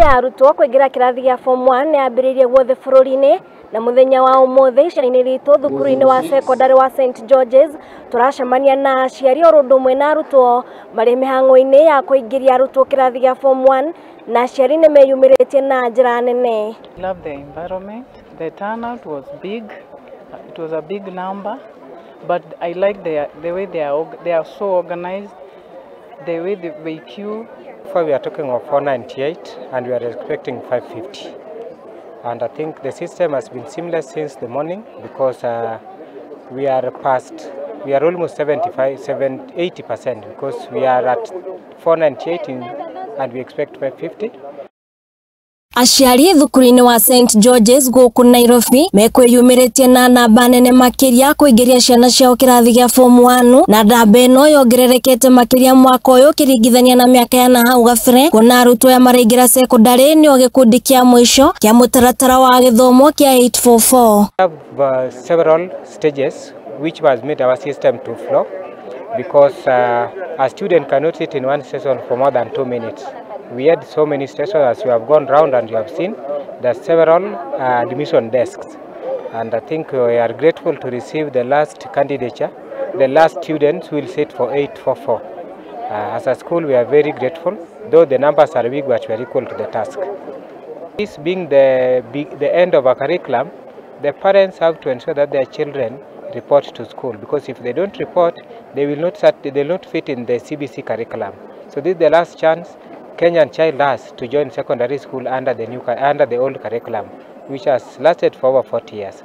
Ya arutwo kũingĩra kĩrathi gĩa form 1 nĩ yambĩrĩirie guothe bũrũri-inĩ na mũthenya wa ũmũthĩ icera-inĩ ritũ thukuru-inĩ wa secondary wa St George's tũracemania na aciari oro ũndũ ũmwe na arutwo marĩ mĩhang'o-inĩ ya kũingĩria arutwo kĩrathi gĩa form 1 na aciari nĩ meyumĩrĩtie na njĩra nene. Love the environment. The turnout was big. It was a big number, but I like the way they are so organized, the way they queue. We are talking of 498 and we are expecting 550. And I think the system has been seamless since the morning because we are past, we are almost 75, 7, 80% because we are at 498 and we expect 550. Aciari thukuru-inĩ wa St George's gũkũ Nairobi mekwĩyumĩrĩtie na namba nene makĩria kũingĩria ciana ciao kĩrathi gĩa form 1 na namba ĩno yongererekete makĩria mwaka ũyũ ũkĩringithania na mĩaka ya nahau gabere, kuona arutwo aya maraingĩra secondary nĩo gĩkundi kĩa mũico kĩa mũtaratara wa gĩthomo kĩa 844. We have several stages which has made our system to flow because a student cannot sit in one session for more than 2 minutes. We had so many stations. As you have gone round and you have seen, there are several admission desks. And I think we are grateful to receive the last candidature, the last students will sit for 844. As a school, we are very grateful, though the numbers are big, but we are equal to the task. This being the end of a curriculum, the parents have to ensure that their children report to school, because if they don't report, they will not fit in the CBC curriculum. So this is the last chance Kenyan child has to join secondary school under the old curriculum, which has lasted for over 40 years.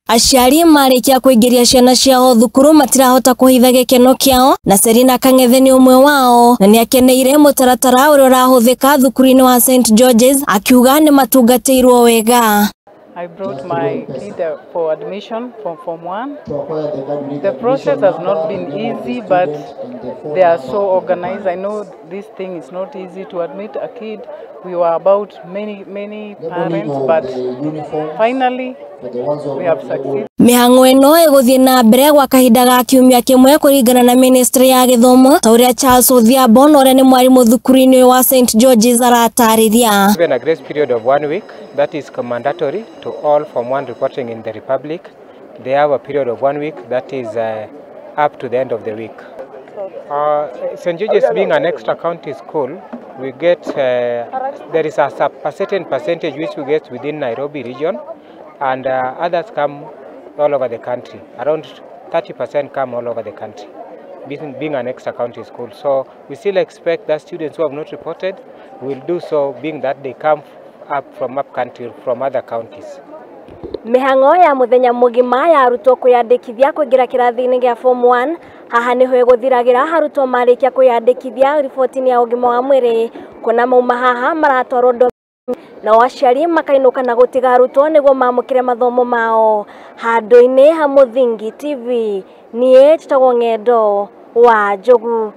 Aciari marĩkia kũingĩria ciana ciao thukuru matirahota kũhitha gĩkeno kĩao na Serina Kang'ethe nĩ ũmwe wao na nĩakeneire mũtaratara ũrĩa ũrahũthĩka thukuru-inĩ wa St George's, akiuga nĩ matungatĩirwo wega. I brought my kid for admission for Form 1. The process has not been easy, but they are so organized. I know this thing is not easy to admit a kid. We were about many, many parents, but finally we have succeeded. Mĩhang'o ĩno ĩgũthiĩ na mbere gwa kahinda ga kiumia kĩmwe kũringana na ministry ya gĩthomo, ta ũrĩa Charles Odhiambo na ũrĩa nĩ mwarimũ thukuru-inĩ ũyũ wa St George's aratarĩria. Given a grace period of one week, that is mandatory to all Form 1 reporting in the Republic. They have a period of one week, that is up to the end of the week. St. George's being an extra county school, we get, there is a certain percentage which we get within Nairobi region, and others come all over the country. Around 30% come all over the country, being an extra county school. So we still expect that students who have not reported will do so, being that they come up from up country, from other counties. Mĩhang'o ya mũthenya mũgima ya arutwo kwĩyandĩkithia kũingĩra kĩrathi-inĩ gĩa form 1 haha nĩho ĩgũthiragĩra arutwo marĩkia kwĩyandĩkithia riboti-inĩ ya ũgima wa mwĩrĩ, kuona mauma haha maratwarwo dorm nao aciari makainũka na gũtiga arutwo nĩguo mamũkĩre mathomo mao. Handũ-inĩ ha Mũthingi TV, niĩ njĩtagwo Ng'endo wa Njogu.